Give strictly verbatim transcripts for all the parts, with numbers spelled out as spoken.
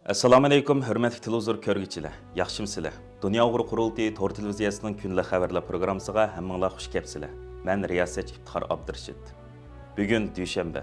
ئەسسالامۇئەلەيكۇم، ھۆرمەتلىك تېلېۋىزور كۆرگۈچىلەر، ياخشىمۇسىلەر؟ دۇنيا ئۇيغۇر قۇرۇلتىيى تور تېلېۋىزىيەسىنىڭ كۈندىلىك خەۋەرلەر پروگراممىسىغا ھەممىڭلار خۇش كەپسىلەر. مەن رىياسەتچى ئىپتىخار ئابدۇرېشىت. بۈگۈن دۈشەنبە.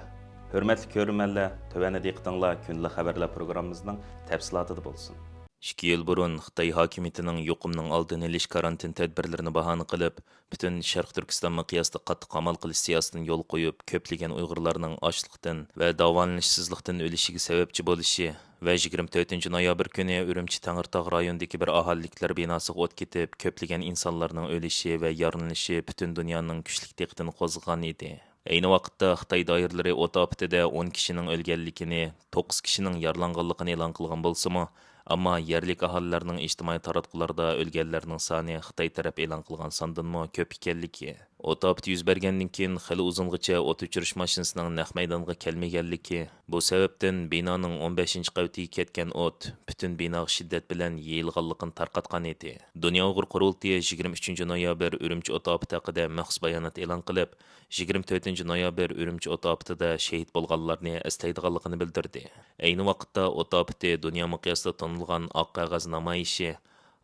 ھۆرمەتلىك كۆرۈرمەنلەر، تۆۋەندە دىققىتىڭلار كۈندىلىك خەۋەرلەر پروگراممىمىزنىڭ تەپسىلاتىدا بولسۇن. ئىككى يىل بۇرۇن خىتاي ھاكىمىيىتىنىڭ يۇقۇمنىڭ ئالدىنى ئېلىش كارانتىن تەدبىرلىرىنى باھانە قىلىپ، پۈتۈن شەرقىي تۈركىستان مىقياسىدا قاتتىق قامال قىلىش سىياسىتىنى يولغا قويۇپ، كۆپلىگەن ئۇيغۇرلارنىڭ ئاچلىقتىن ۋە داۋالىنىشسىزلىقتىن ئۆلۈشىگە سەۋەبچى بولۇشى ۋە يىگىرمە تۆتىنچى نويابىر كۈنى ئۈرۈمچى تەڭرىتاغ رايونىدىكى بىر ئاھالىلىكلەر بىناسىغا ئوت كېتىپ، كۆپلىگەن ئىنسانلارنىڭ ئۆلۈشى ۋە يارىلىنىشى پۈتۈن دۇنيانىڭ كۈچلۈك دىققىتىنى قوزغىغان ئىدى. ئەينى ۋاقىتتا خىتاي دائىرىلىرى ئوت ئاپىتىدە ئون كىشىنىڭ ئۆلگەنلىكىنى، توققۇز كىشىنىڭ يارىلانغانلىقىنى ئېلان قىلغان بولسىمۇ، ئەمما يەرلىك ئاھالىلەرنىڭ ئىجتىمائىي تاراتقۇلاردا ئۆلگەنلەرنىڭ سانى خىتاي تەرەپ ئېلان قىلغان ساندىنمۇ كۆپ ئىكەنلىكى، ئوت ئاپىتى يۈز بەرگەندىن كېيىن خېلى ئۇزۇنغىچە ئوت ئۆچۈرۈش ماشىنىسىنىڭ نەق مەيدانغا كەلمىگەنلىكى، بۇ سەۋەبتىن بىنانىڭ ئون بەشىنچى قەۋىتىگە كەتكەن ئوت پۈتۈن بىناغا شىددەت بىلەن يېيىلغانلىقىنى تارقاتقان ئىدى. دۇنيا ئۇيغۇر قۇرۇلتىيى يىگىرمە ئۈچىنچى نويابىر ئۈرۈمچى ئوت ئاپىتى ھەققىدە مەخسۇس بايانات ئېلان قىلىپ، يىگىرمە تۆتىنچى نويابىر ئۈرۈمچى ئوت ئاپىتىدە شېھىت بولغانلارنى ئەسلەيدىغانلىقىنى بىلدۈردى. ئەينى ۋاقىتتا ئوت ئاپىتى دۇنيا مىقياسىدا تونۇلغان ئاق قەغەز نامايىشى،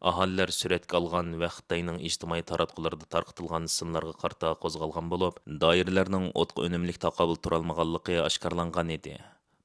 ئاھالىلەر سۈرەتكە ئالغان ۋە خىتاينىڭ ئىجتىمائىي تاراتقۇلىرىدا تارقىتىلغان سىنلارغا قارىتا قوزغالغان بولۇپ، دائىرىلەرنىڭ ئوتقا ئۈنۈملۈك تاقابىل تۇرالمىغانلىقى ئاشكارىلانغان ئىدى.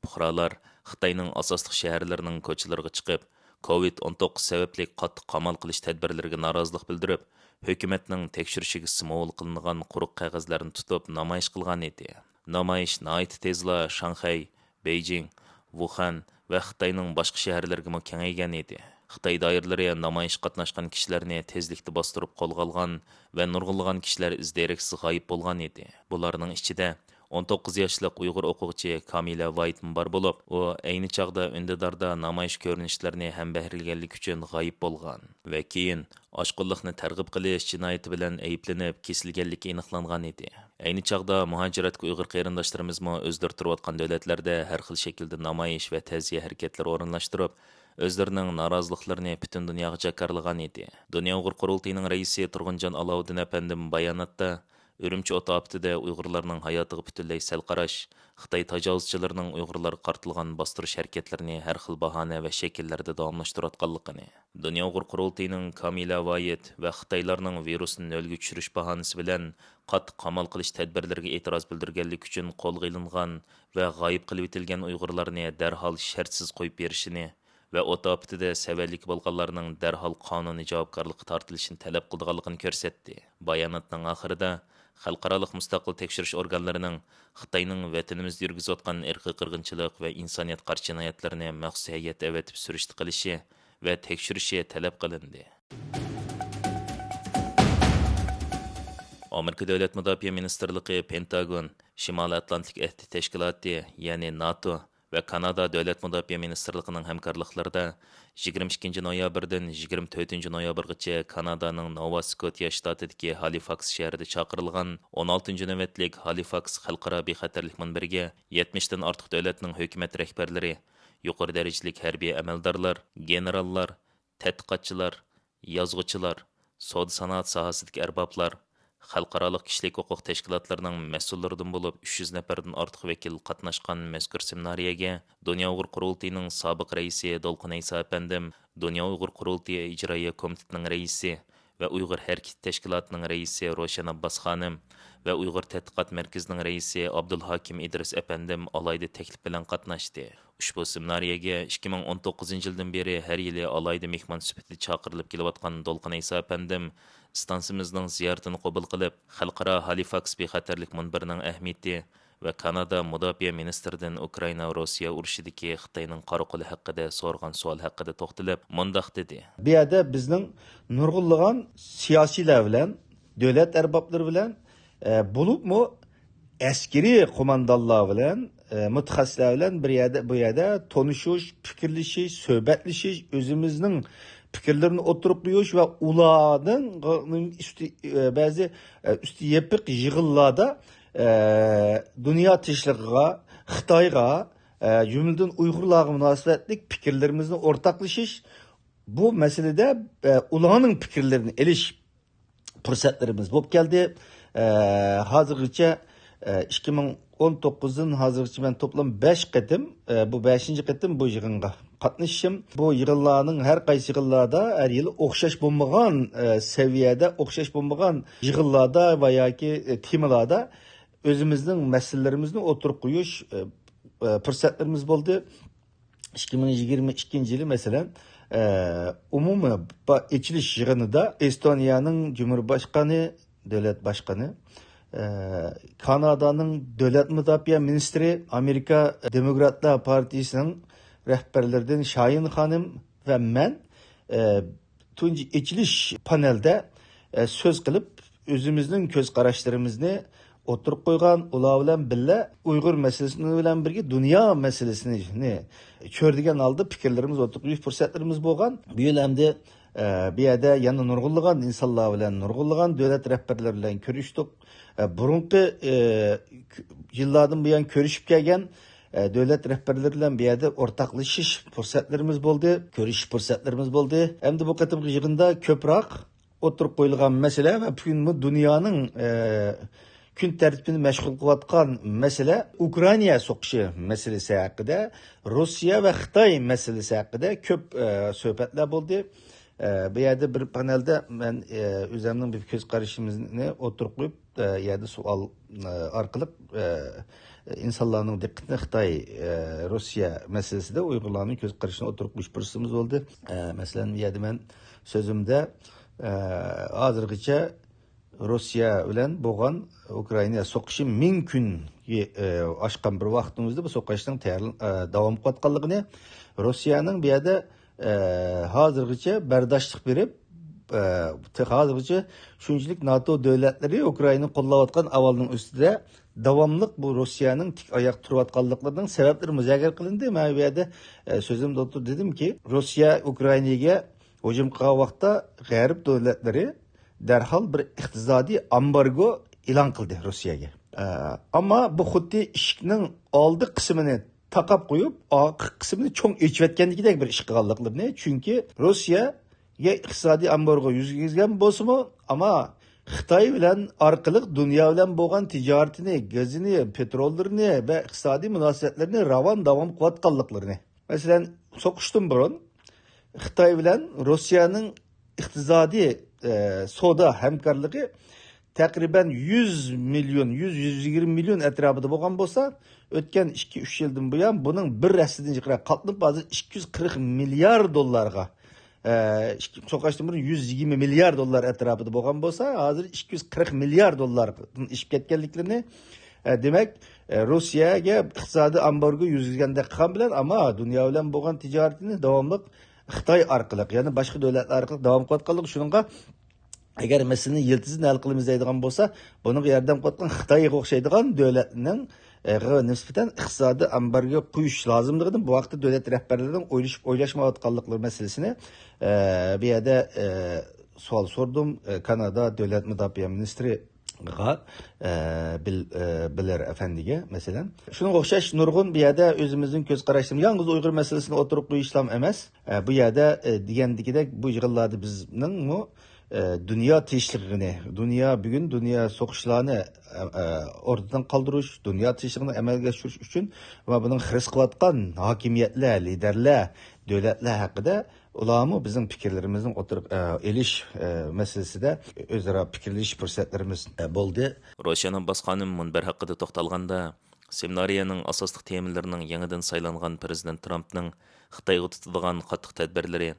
پۇقرالار خىتاينىڭ ئاساسلىق شەھەرلىرىنىڭ كوچىلىرىغا چىقىپ، كوۋىد ئون توققۇز سەۋەبلىك قاتتىق قامال قىلىش تەدبىرلىرىگە نارازىلىق بىلدۈرۈپ، ھۆكۈمەتنىڭ تەكشۈرۈشىگە سىمۋول قىلىنغان قۇرۇق قەغەزلەرنى تۇتۇپ نامايىش قىلغان ئىدى. نامايىش ناھايىتى تېزلا شاڭخەي، بېيجىڭ، ۋۇخەن ۋە خىتاينىڭ باشقا شەھەرلىرىگىمۇ كېڭەيگەن ئىدى. خىتاي دائىرىلىرى نامايىشقا قاتناشقان كىشىلەرنى تېزلىكتە باستۇرۇپ قولغا ئالغان ۋە نۇرغۇنلىغان كىشىلەر ئىز دېرەكسىز غايىب بولغان ئىدى. بۇلارنىڭ ئىچىدە ئون توققۇز ياشلىق ئۇيغۇر ئوقۇغۇچى كامىلە ۋايتمۇ بار بولۇپ، ئۇ ئەينى چاغدا ئۈندىداردا نامايىش كۆرۈنۈشلىرىنى ھەمبەھىرلىگەنلىكى ئۈچۈن غايىب بولغان ۋە كېيىن ئاشقۇنلۇقنى تەرغىب قىلىش جىنايىتى بىلەن ئەيىبلىنىپ كېسىلگەنلىكى ئېنىقلانغان ئىدى. ئەينى چاغدا مۇھاجىرەتتىكى ئۇيغۇر قېرىنداشلىرىمىزمۇ ئۆزلىرى تۇرۇۋاتقان دۆلەتلەردە ھەر خىل شەكىلدە نامايىش ۋە تەزىيە ھەرىكەتلىرى ئورۇنلاشتۇرۇپ، ئۆزلىرىنىڭ نارازىلىقلىرىنى پۈتۈن دۇنياغا جاكارلىغان ئىدى. دۇنيا ئۇيغۇر قۇرۇلتىيىنىڭ رەئىسى تۇرغۇنجان ئالاۋۇددىن ئەپەندىمۇ باياناتتا، ئۈرۈمچى ئوت ئاپىتىدە ئۇيغۇرلارنىڭ ھاياتىغا پۈتۈنلەي سەل قاراش، خىتاي تاجاۋۇزچىلىرىنىڭ ئۇيغۇرلارغا قارىتىلغان باستۇرۇش ھەرىكەتلىرىنى ھەر خىل باھانە ۋە شەكىللەردە داۋاملاشتۇرۇۋاتقانلىقىنى، دۇنيا ئۇيغۇر قۇرۇلتىيىنىڭ كامىلە ۋايىت ۋە خىتايلارنىڭ ۋىرۇسنى نۆلگە چۈشۈرۈش باھانىسى بىلەن قاتتىق قامال قىلىش تەدبىرلىرىگە ئېتىراز بىلدۈرگەنلىكى ئۈچۈن قولغا ئېلىنغان ۋە غايىب قىلىۋېتىلگەن ئۇيغۇرلارنى دەرھال شەرتسىز قويۇپ بېرىشىنى، ۋە ئوت ئاپىتىدە سەۋەنلىك بولغانلارنىڭ دەرھال قانۇنىي جاۋابكارلىققا تارتىلىشىنى تەلەپ قىلىدىغانلىقىنى كۆرسەتتى. باياناتنىڭ ئاخىرىدا خەلقئارالىق مۇستەقىل تەكشۈرۈش ئورگانلىرىنىڭ خىتاينىڭ ۋەتىنىمىزدە يۈرگۈزۈۋاتقان ئىرقىي قىرغىنچىلىق ۋە ئىنسانىيەتكە قارشى جىنايەتلىرىنى مەخسۇس ھەيئەت ئەۋەتىپ سۈرۈشتە قىلىشى ۋە تەكشۈرۈشى تەلەپ قىلىندى. ئامېرىكا دۆلەت مۇداپىئە مىنىستىرلىقى پېنتاگون، شىمالىي ئاتلانتىك ئەھدى تەشكىلاتى، يەنى ناتو، ۋە كانادا دۆلەت مۇداپىئە مىنىستىرلىقىنىڭ ھەمكارلىقلىرىدا يىگىرمە ئىككىنچى نويابىردىن يىگىرمە تۆتىنچى نويابىرغىچە كانادانىڭ نوۋا سكوتىيا شتاتىدىكى ھالىفاكس شەھىرىدە چاقىرىلغان ئون ئالتىنچى نۆۋەتلىك ھالىفاكس خەلقئارا بىخەتەرلىك مۇنبىرىگە يەتمىشتىن ئارتۇق دۆلەتنىڭ ھۆكۈمەت رەھبەرلىرى، يۇقىرى دەرىجىلىك ھەربىي ئەمەلدارلار، گېنېراللار، تەتقىقاتچىلار، يازغۇچىلار، سودا سانائەت ساھەسىدىكى ئەربابلار، خەلقئارالىق كىشىلىك ھوقۇق تەشكىلاتلىرىنىڭ مەسئۇللىرىدىن بولۇپ ئۈچ يۈز نەپەردىن ئارتۇق ۋەكىل قاتناشقان مەزكۇر سېمىنارىيەگە دۇنيا ئۇيغۇر قۇرۇلتىيىنىڭ سابىق رەئىسى دولقۇن ئەيسا ئەپەندىم، دۇنيا ئۇيغۇر قۇرۇلتىيى ئىجرائىيە كومىتېتىنىڭ رەئىسى ۋە ئۇيغۇر ھەرىكىتى تەشكىلاتىنىڭ رەئىسى روشەن ئابباس خانىم ۋە ئۇيغۇر تەتقىقات مەركىزىنىڭ رەئىسى ئابدۇلھاكىم ئىدرىس ئەپەندىم ئالاھىدە تەكلىپ بىلەن قاتناشتى. ئۇشبۇ سېمىنارىيەگە ئىككى مىڭ ئون توققۇزىنچى يىلدىن بېرى ھەر يىلى ئالاھىدە مېھمان سۈپىتىدە چاقىرىلىپ كېلىۋاتقان دولقۇن ئەيسا ئەپەندىم ئىستانسىمىزنىڭ زىيارىتىنى قوبۇل قىلىپ، خەلقئارا ھالىفاكس بىخەتەرلىك مۇنبىرىنىڭ ئەھمىيىتى ۋە كانادا مۇداپىئە مىنىستىرىدىن ئۇكرائىنا-روسىيە ئۇرۇشىدىكى خىتاينىڭ قارا قولى ھەققىدە سورىغان سوئال ھەققىدە توختىلىپ، مۇنداق دېدى. بۇ يەردە بىزنىڭ نۇرغۇنلىغان سىياسىيلار بىلەن، دۆلەت ئەربابلىرى بىلەن، ئە، بولۇپمۇ ئەسكىرىي قوماندانلار بىلەن، ئە، مۇتەخەسسىسلەر بىلەن بىر يەردە، بۇ يەردە تونۇشۇش، پىكىرلىشىش، سۆھبەتلىشىش، ئۆزىمىزنىڭ پىكىرلىرىنى ئوتتۇرىغا قويۇش ۋە ئۇلارنىڭ ئۈستى، ئە، بەزى، ئە، ئۈستى يېپىق يىغىنلاردا، ئە، دۇنيا تىنچلىقىغا، خىتايغا، ئە، جۈملىدىن ئۇيغۇرلارغا مۇناسىۋەتلىك پىكىرلىرىمىزنى ئورتاقلىشىش، بۇ مەسىلىدە، ئە، ئۇلارنىڭ پىكىرلىرىنى ئېلىش پۇرسەتلىرىمىز بولۇپ كەلدى. ئە، ھازىرغىچە، ئە، ئىككى مىڭ ئون توققۇزدىن ھازىرغىچە مەن توپلام بەش قېتىم، ئە، بۇ بەشىنچى قېتىم بۇ يىغىنغا قاتنىشىشىم بۇ يىغىنلارنىڭ ھەر قايسى يىغىنلاردا ھەر يىلى ئوخشاش بولمىغان، ئە، سەۋىيەدە، ئوخشاش بولمىغان يىغىنلاردا ۋە ياكى، ئە، تېمىلاردا ئۆزىمىزنىڭ مەسىلىلىرىمىزنى ئوتتۇرىغا قويۇش، ئە، ئە، پۇرسەتلىرىمىز بولدى. ئىككى مىڭ يىگىرمە ئىككىنچى يىلى، مەسىلەن، ئە، ئومۇمىي با-، ئېچىلىش يىغىنىدا ئېستونىيەنىڭ جۇمھۇرباشقانى، دۆلەت باشقىنى، ئە، كانادانىڭ دۆلەت مۇداپىئە مىنىستىرى، ئامېرىكا دېموكراتلار پارتىيىسىنىڭ رەھبەرلىرىدىن شايىن خانىم ۋە مەن، ئە، تۇنجى ئېچىلىش پانېلدا، ئە، سۆز قىلىپ، ئۆزىمىزنىڭ كۆز قاراشلىرىمىزنى ئوتتۇرىغا قويغان، ئۇلار بىلەن بىللە ئۇيغۇر مەسىلىسى بىلەن بىرگە دۇنيا مەسىلىسىنى چۆرىدىگەن ھالدا پىكىرلىرىمىز ئوتتۇرىغا قويۇش پۇرسەتلىرىمىز بولغان. بۇ يىل ئەمدى، ئە، بۇ يەردە يەنە نۇرغۇنلىغان ئىنسانلار بىلەن، نۇرغۇنلىغان دۆلەت رەھبەرلىرى بىلەن كۆرۈشتۇق. ئە، بۇرۇنقى، ئە، يىللاردىن بۇيان كۆرۈشۈپ كەلگەن، ئە، دۆلەت رەھبەرلىرى بىلەن بۇ يەردە ئورتاقلىشىش پۇرسەتلىرىمىز بولدى، كۆرۈشۈش پۇرسەتلىرىمىز بولدى. ئەمدى بۇ قېتىمقى يىغىندا كۆپرەك ئوتتۇرىغا قويۇلغان مەسىلە ۋە بۈگۈنمۇ دۇنيانىڭ، ئە، كۈن تەرتىپىنى مەشغۇل قىلىۋاتقان مەسىلە ئۇكرائىنا سوقۇشى مەسىلىسى ھەققىدە، روسىيە ۋە خىتاي مەسىلىسى ھەققىدە كۆپ، ئە، سۆھبەتلەر بولدى. ئە، بۇ يەردە بىر پانېلدا مەن، ئە، ئۆزۈمنىڭ بىر كۆز قارىشىمنى ئوتتۇرىغا قويۇپ، ئە، يەردە سوئال، ئە، ئارقىلىق، ئە، ئىنسانلارنىڭ دىققىتىنى خىتاي، ئە، روسىيە مەسىلىسىدە ئۇيغۇرلارنىڭ كۆز قارىشىنى ئوتتۇرىغا قويۇش پۇرسىتىمىز بولدى. ئە، مەسىلەن، بۇ يەردە مەن سۆزۈمدە، ئە، ھازىرغىچە روسىيە بىلەن بولغان ئۇكرائىنا سوقۇشى مىڭ كۈنگە، ئە، ئاشقان بىر ۋاقىتنىڭ ئۆزىدە بۇ سوقۇشنىڭ تەييار-، ئە، داۋام قىلىۋاتقانلىقىنى، روسىيەنىڭ بۇ يەردە، ئە، ھازىرغىچە بەرداشلىق بېرىپ، ئە، تېخى ھازىرغىچە شۇنچىلىك ناتو دۆلەتلىرى ئۇكرائىنا قوللاۋاتقان ئەھۋالنىڭ ئۈستىدە داۋاملىق بۇ روسىيەنىڭ تىك ئاياق تۇرۇۋاتقانلىقلىرىنىڭ سەۋەبلىرى مۇزاكىرە قىلىندى. مەن بۇ يەردە، ئە، سۆزۈمدە ئوتتۇرىدا دېدىمكى، روسىيە ئۇكرائىناگە ھۇجۇم قىلغان ۋاقىتتا غەرب دۆلەتلىرى دەرھال بىر ئىقتىسادىي ئامبارگو ئېلان قىلدى روسىيەگە. ئە، ئەمما بۇ خۇددى ئىشىكنىڭ ئالدى قىسمىنى تاقاپ قويۇپ، ئارقا قىسمىنى چوڭ ئېچىۋەتكەندىكىدەك بىر ئىش قىلغانلىقلىرىنى، چۈنكى روسىيەگە ئىقتىسادىي ئامبارگو يۈرگۈزگەن بولسىمۇ، ئەمما خىتاي بىلەن ئارقىلىق دۇنيا بىلەن بولغان تىجارىتىنى، گېزىنى، پېتروللىرىنى ۋە ئىقتىسادىي مۇناسىۋەتلىرىنى راۋان داۋام قىلىۋاتقانلىقلىرىنى. مەسىلەن، سوقۇشتىن بۇرۇن خىتاي بىلەن روسىيەنىڭ ئىقتىسادىي، ئە، سودا ھەمكارلىقى تەقرىبەن يۈز مىليون، يۈز، يۈز يىگىرمە مىليون ئەتراپىدا بولغان بولسا، ئۆتكەن ئىككى، ئۈچ يىلدىن بۇيان بۇنىڭ بىر ھەسسىدىن جىقراق قاتلىنىپ، ھازىر ئىككى يۈز قىرىق مىليارد دوللارغا، ئە، ئىككى، سوقۇشتىن بۇرۇن يۈز يىگىرمە مىليارد دوللار ئەتراپىدا بولغان بولسا، ھازىر ئىككى يۈز قىرىق مىليارد دوللاردىن ئېشىپ كەتكەنلىكلىرىنى، ئە، دېمەك، ئە، روسىيەگە ئىقتىسادىي ئامبارگو يۈرگۈزگەندەك قىلغان بىلەن، ئەمما دۇنيا بىلەن بولغان تىجارىتىنى داۋاملىق خىتاي ئارقىلىق، يەنى باشقا دۆلەتلەر ئارقىلىق داۋام قىلىۋاتقانلىقى، شۇنىڭغا ئەگەر مەسىلىنى يىلتىزىدىن ھەل قىلىمىز دەيدىغان بولسا، بۇنىڭغا ياردەم قىلىۋاتقان خىتايغا ئوخشايدىغان دۆلەتنىڭ، ئە، غا نىسبەتەن ئىقتىسادىي ئامبارگو قويۇش لازىملىقىنى بۇ ھەقتە دۆلەت رەھبەرلىرىنىڭ ئويلىشىپ، ئويلاشمايۋاتقانلىقلىرى مەسىلىسىنى، ئە، بۇ يەردە، ئە، سوئال سورىدىم، ئە، كانادا دۆلەت مۇداپىئە مىنىستىرى غا، ئە، بىل-، ئە، بىلېر ئەپەندىگە، مەسىلەن. شۇنىڭغا ئوخشاش نۇرغۇن بۇ يەردە ئۆزىمىزنىڭ كۆز قاراشلىرىمىز، يالغۇز ئۇيغۇر مەسىلىسىنى ئوتتۇرىغا قويۇشلام ئەمەس. ئە، بۇ يەردە، ئە، دېگەندىكىدەك، بۇ يىغىنلاردا بىزنىڭمۇ، ئە، دۇنيا تىنچلىقىنى، دۇنيا بۈگۈن دۇنيا سوقۇشلارنى، ئە، ئە، ئورتىدىن قالدۇرۇش، دۇنيا تىنچلىقىنى ئەمەلگە ئاشۇرۇش ئۈچۈن ۋە بۇنىڭ خىرىس قىلىۋاتقان ھاكىمىيەتلەر، لىدەرلەر، دۆلەتلەر ھەققىدە ئۇلارمۇ بىزنىڭ پىكىرلىرىمىزنى ئوتتۇرىغا، ئە، ئېلىش، ئە، مەسىلىسىدە ئۆزئارا پىكىرلىشىش پۇرسەتلىرىمىز، ئە، بولدى. روشەن ئابباس خانىم مۇنبەر ھەققىدە توختالغاندا، سېمىنارىيەنىڭ ئاساسلىق تېمىلىرىنىڭ يېڭىدىن سايلانغان پىرېزىدېنت ترامپنىڭ خىتايغا تۇتىدىغان قاتتىق تەدبىرلىرى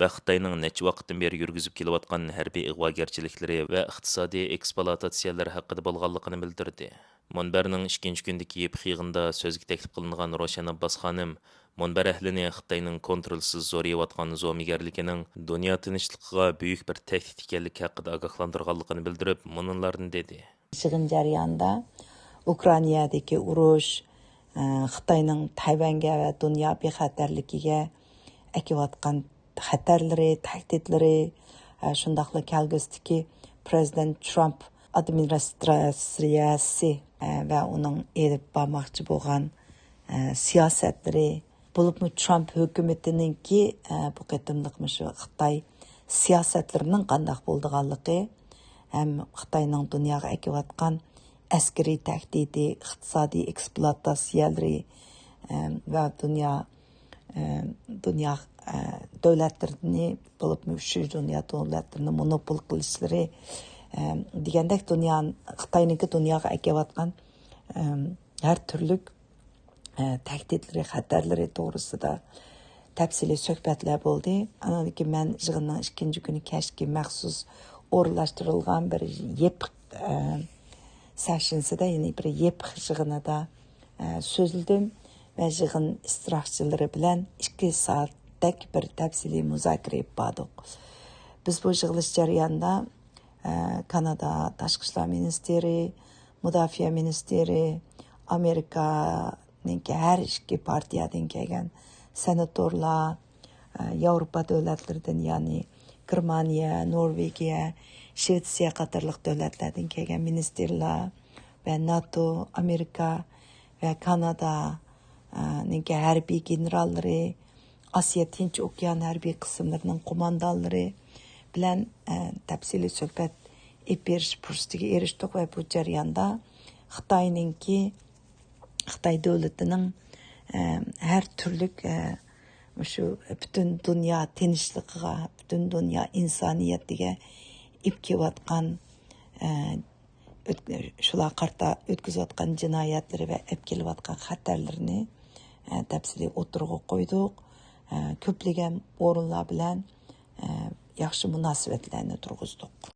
ۋە خىتاينىڭ نەچچە ۋاقىتتىن بېرى يۈرگۈزۈپ كېلىۋاتقان ھەربىي ئىغۋاگەرچىلىكلىرى ۋە ئىقتىسادىي ئېكسپلۇئاتاتسىيەلىرى ھەققىدە بولغانلىقىنى بىلدۈردى. مۇنبەرنىڭ ئىككىنچى كۈنىدىكى يىپىق يىغىنىدا سۆزگە تەكلىپ قىلىنغان روشەن ئابباس خانىم مۇنبەر ئەھلىنى خىتاينىڭ كونترولسىز زورىيىۋاتقان زومىگەرلىكىنىڭ دۇنيا تىنچلىقىغا بۈيۈك بىر تەھدىت ئىكەنلىكى ھەققىدە ئاگاھلاندۇرغانلىقىنى بىلدۈرۈپ، مۇنۇلارنى دېدى. يىغىن جەريانىدا ئۇكرائىنادىكى ئۇرۇش، ئە، خىتاينىڭ تەيۋەنگە ۋە دۇنيا بىخەتەرلىكىگە ئەكىۋاتقان خەتەرلىرى، تەھدىتلىرى، ئە، شۇنداقلا كەلگۈسىدىكى پىرېزىدېنت ترامپ ئادمىنىستراتسىيەسى، ئە، ۋە ئۇنىڭ ئېلىپ بارماقچى بولغان، ئە، سىياسەتلىرى، بولۇپمۇ ترامپ ھۆكۈمىتىنىڭكى، ئە، بۇ قېتىملىق مۇشۇ خىتاي سىياسەتلىرىنىڭ قانداق بولىدىغانلىقى ھەم خىتاينىڭ دۇنياغا ئەكىۋاتقان ئەسكىرىي تەھدىتى، ئىقتىسادىي ئېكسپلۇئاتاتسىيەلىرى، ئە، ۋە دۇنيا ئە، دۇنيا، ئە، دۆلەتلىرىنى، بولۇپمۇ ئۈچىنچى دۇنيا دۆلەتلىرىنى مونوپول قىلىشلىرى، ئە، دېگەندەك دۇنيا، خىتاينىڭكى دۇنياغا ئەكېلىۋاتقان، ئە، ھەر تۈرلۈك، ئە، تەھدىتلىرى، خەتەرلىرى توغرىسىدا تەپسىلىي سۆھبەتلەر بولدى. ئاندىن كېيىن مەن يىغىننىڭ ئىككىنچى كۈنى كەچكى مەخسۇس ئورۇنلاشتۇرۇلغان بىر يېپىق، ئە، سېشنسىدا، يەنى بىر يېپىق يىغىنىدا، ئە، سۆزلىدىم ۋە يىغىن ئىشتىراكچىلىرى بىلەن ئىككى سائەتتەك بىر تەپسىلىي مۇزاكىرە ئېلىپ باردۇق. بىز بۇ يىغىلىش جەريانىدا، ئە، كانادا تاشقى ئىشلار مىنىستىرى، مۇداپىئە مىنىستىرى، ئامېرىكانىڭكى ھەر ئىككى پارتىيەدىن كەلگەن سېناتورلار، ئە، ياۋروپا دۆلەتلىرىدىن، يەنى گېرمانىيە، نورۋېگىيە، شىۋېتسىيە قاتارلىق دۆلەتلەردىن كەلگەن مىنىستىرلار ۋە ناتو، ئامېرىكا ۋە كانادا، ئە، نىڭكى ھەربىي گېنېراللىرى، ئاسىيا تىنچ ئوكيان ھەربىي قىسىملىرىنىڭ قوماندانلىرى بىلەن، ئە، تەپسىلىي سۆھبەت ئېلىپ بېرىش پۇرسىتىگە ئېرىشتۇق ۋە بۇ جەرياندا خىتاينىڭكى، خىتاي دۆلىتىنىڭ، ئە، ھەر تۈرلۈك، ئە، مۇشۇ پۈتۈن دۇنيا تىنچلىقىغا، پۈتۈن دۇنيا ئىنسانىيەتىگە ئېلىپ كېلىۋاتقان، ئە، ئۆت-، شۇلارغا قارىتا ئۆتكۈزۈۋاتقان جىنايەتلىرى ۋە ئەپ كېلىۋاتقان خەتەرلىرىنى، ئە، تەپسىلىي ئوتتۇرىغا قويدۇق. ئە، كۆپلىگەن ئورۇنلار بىلەن، ئە، ياخشى مۇناسىۋەتلەرنى تۇرغۇزدۇق.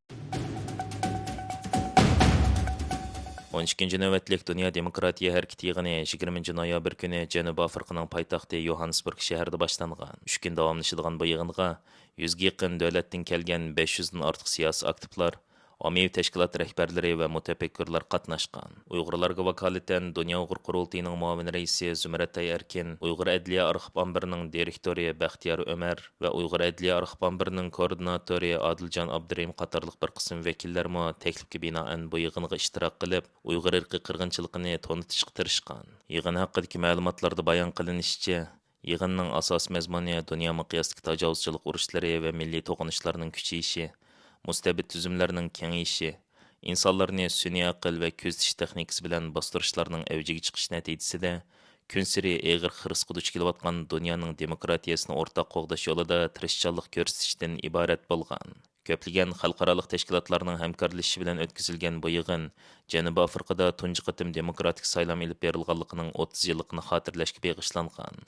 ئون ئىككىنچى نۆۋەتلىك دۇنيا دېموكراتىيە ھەرىكىتى يىغىنى يىگىرمىنچى نويابىر كۈنى جەنۇبىي ئافرىقىنىڭ پايتەختى يوھاننېسبۇرگ شەھىرىدە باشلانغان. ئۈچ كۈن داۋاملىشىدىغان بۇ يىغىنغا يۈزگە يېقىن دۆلەتتىن كەلگەن بەش يۈزدىن ئارتۇق سىياسىي ئاكتىپلار، ئاممىۋى تەشكىلات رەھبەرلىرى ۋە مۇتەپەككۇرلار قاتناشقان. ئۇيغۇرلارغا ۋاكالىتەن دۇنيا ئۇيغۇر قۇرۇلتىيىنىڭ مۇئاۋىن رەئىسى زۇمرەتئاي ئەركىن ئۇيغۇر ئەدلىيە ئارخىپ ئامبىرىنىڭ دىرېكتورى بەختىيار ئۆمەر ۋە ئۇيغۇر ئەدلىيە ئارخىپ ئامبىرىنىڭ كوئوردىناتورى ئادىلجان ئابدۇرېھىم قاتارلىق بىر قىسىم ۋەكىللەرمۇ تەكلىپكە بىنائەن بۇ يىغىنغا ئىشتىراك قىلىپ، ئۇيغۇر ئىرقىي قىرغىنچىلىقىنى تونۇتۇشقا تىرىشقان. يىغىن ھەققىدىكى مەلۇماتلاردا بايان قىلىنىشىچە، يىغىننىڭ ئاساسىي مەزمۇنى دۇنيا مىقياسىدىكى تاجاۋۇزچىلىق ئۇرۇشلىرى ۋە مىللىي توقۇنۇشلارنىڭ كۈچىيىشى، مۇستەبىت تۈزۈملەرنىڭ كېڭىيىشى، ئىنسانلارنى سۈنئىي ئەقىل ۋە كۆزىتىش تېخنىكىسى بىلەن باستۇرۇشلارنىڭ ئەۋجىگە چىقىشى نەتىجىسىدە، كۈنسېرى ئېغىر خىرىسقا دۇچ كېلىۋاتقان دۇنيانىڭ دېموكراتىيەسىنى ئورتاق قوغداش يولىدا تىرىشچانلىق كۆرسىتىشتىن ئىبارەت بولغان. كۆپلىگەن خەلقئارالىق تەشكىلاتلارنىڭ ھەمكارلىشىشى بىلەن ئۆتكۈزۈلگەن بۇ يىغىن جەنۇبىي ئافرىقىدا تۇنجى قېتىم دېموكراتىك سايلام ئېلىپ بېرىلغانلىقىنىڭ ئوتتۇز يىللىقىنى خاتىرىلەشكە بېغىشلانغان.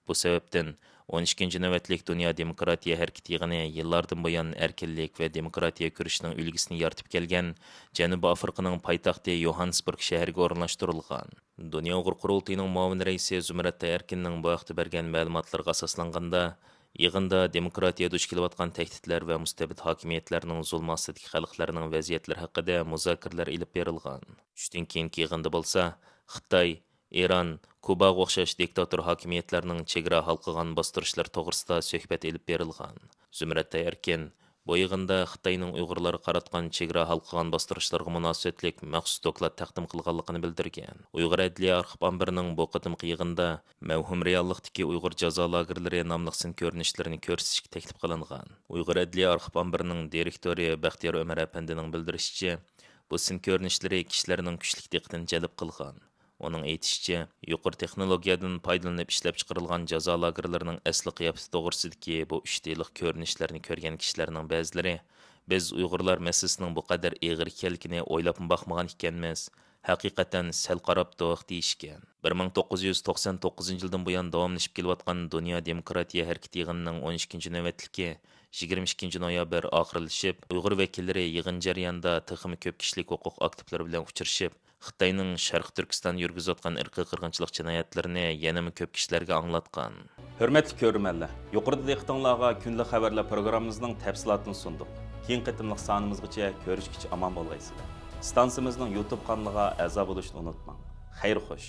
بۇ سەۋەبتىن، ئون ئىككىنچى نۆۋەتلىك دۇنيا دېموكراتىيە ھەرىكىتى يىغىنى يىللاردىن بۇيان ئەركىنلىك ۋە دېموكراتىيە كۈرىشىنىڭ ئۈلگىسىنى يارىتىپ كەلگەن جەنۇبىي ئافرىقىنىڭ پايتەختى يوھاننېسبۇرگ شەھىرىگە ئورۇنلاشتۇرۇلغان. دۇنيا ئۇيغۇر قۇرۇلتىيىنىڭ مۇئاۋىن رەئىسى زۇمرەتئاي ئەركىننىڭ بۇ ھەقتە بەرگەن مەلۇماتلىرىغا ئاساسلانغاندا، يىغىندا دېموكراتىيە دۇچ كېلىۋاتقان تەھدىتلەر ۋە مۇستەبىت ھاكىمىيەتلەرنىڭ زۇلمى ئاستىدىكى خەلقلەرنىڭ ۋەزىيەتلىرى ھەققىدە مۇزاكىرىلەر ئېلىپ بېرىلغان. چۈشتىن كېيىنكى يىغىندا بولسا، خىتاي، ئىران، كۇباغا ئوخشاش دىكتاتور ھاكىمىيەتلەرنىڭ چېگرا ھالقىغان باستۇرۇشلىرى توغرىسىدا سۆھبەت ئېلىپ بېرىلغان. زۇمرەتئاي ئەركىن بۇ يىغىندا خىتاينىڭ ئۇيغۇرلارغا قاراتقان چېگرا ھالقىغان باستۇرۇشلىرىغا مۇناسىۋەتلىك مەخسۇس دوكلات تەقدىم قىلغانلىقىنى بىلدۈرگەن. ئۇيغۇر ئەدلىيە ئارخىپ ئامبىرىنىڭ بۇ قېتىمقى يىغىندا مەۋھۇم رېئاللىقتىكى ئۇيغۇر جازا لاگېرلىرى ناملىق سىن كۆرۈنۈشلىرىنى كۆرسىتىشكە تەكلىپ قىلىنغان. ئۇيغۇر ئەدلىيە ئارخىپ ئامبىرىنىڭ دىرېكتورى بەختىيار ئۆمەر ئەپەندىنىڭ بىلدۈرۈشىچە، بۇ سىن كۆرۈنۈشلىرى كىشىلەرنىڭ كۈچلۈك دىققىتىنى جەلپ قىلغان. ئۇنىڭ ئېيتىشىچە، يۇقىرى تېخنولوگىيەدىن پايدىلىنىپ ئىشلەپچىقىرىلغان جازا لاگېرلىرىنىڭ ئەسلى قىياپىتى توغرىسىدىكى بۇ ئۈچ دېلىق كۆرۈنۈشلەرنى كۆرگەن كىشىلەرنىڭ بەزىلىرى، «بىز ئۇيغۇرلار مەسىلىسىنىڭ بۇ قەدەر ئېغىر ئىكەنلىكىنى ئويلاپمۇ باقمىغان ئىكەنمىز، ھەقىقەتەن سەل قاراپتۇق» دېيىشكەن. بىر مىڭ توققۇز يۈز توقسەن توققۇزىنچى يىلدىن بۇيان داۋاملىشىپ كېلىۋاتقان دۇنيا دېموكراتىيە ھەرىكىتى يىغىنىنىڭ ئون ئىككىنچى نۆۋەتلىكى يىگىرمە ئىككىنچى نويابىر ئاخىرلىشىپ، ئۇيغۇر ۋەكىللىرى يىغىن جەريانىدا تېخىمۇ كۆپ كىشىلىك ھوقۇق ئاكتىپلىرى بىلەن ئۇچرىشىپ، خىتاينىڭ شەرقىي تۈركىستاندا يۈرگۈزۈۋاتقان ئىرقىي قىرغىنچىلىق جىنايەتلىرىنى يەنىمۇ كۆپ كىشىلەرگە ئاڭلاتقان. ھۆرمەتلىك كۆرۈرمەنلەر، يۇقىرىدا دىققىتىڭلارغا كۈندىلىك خەۋەرلەر پروگراممىمىزنىڭ تەپسىلاتىنى سۇندۇق. كېيىنكى قېتىملىق سانىمىزغىچە كۆرۈشكىچە ئامان بولغايسىلەر. ئىستانسىمىزنىڭ يۇتۇب قانىلىغا ئەزا بولۇشنى ئۇنتۇماڭ. خەير خوش.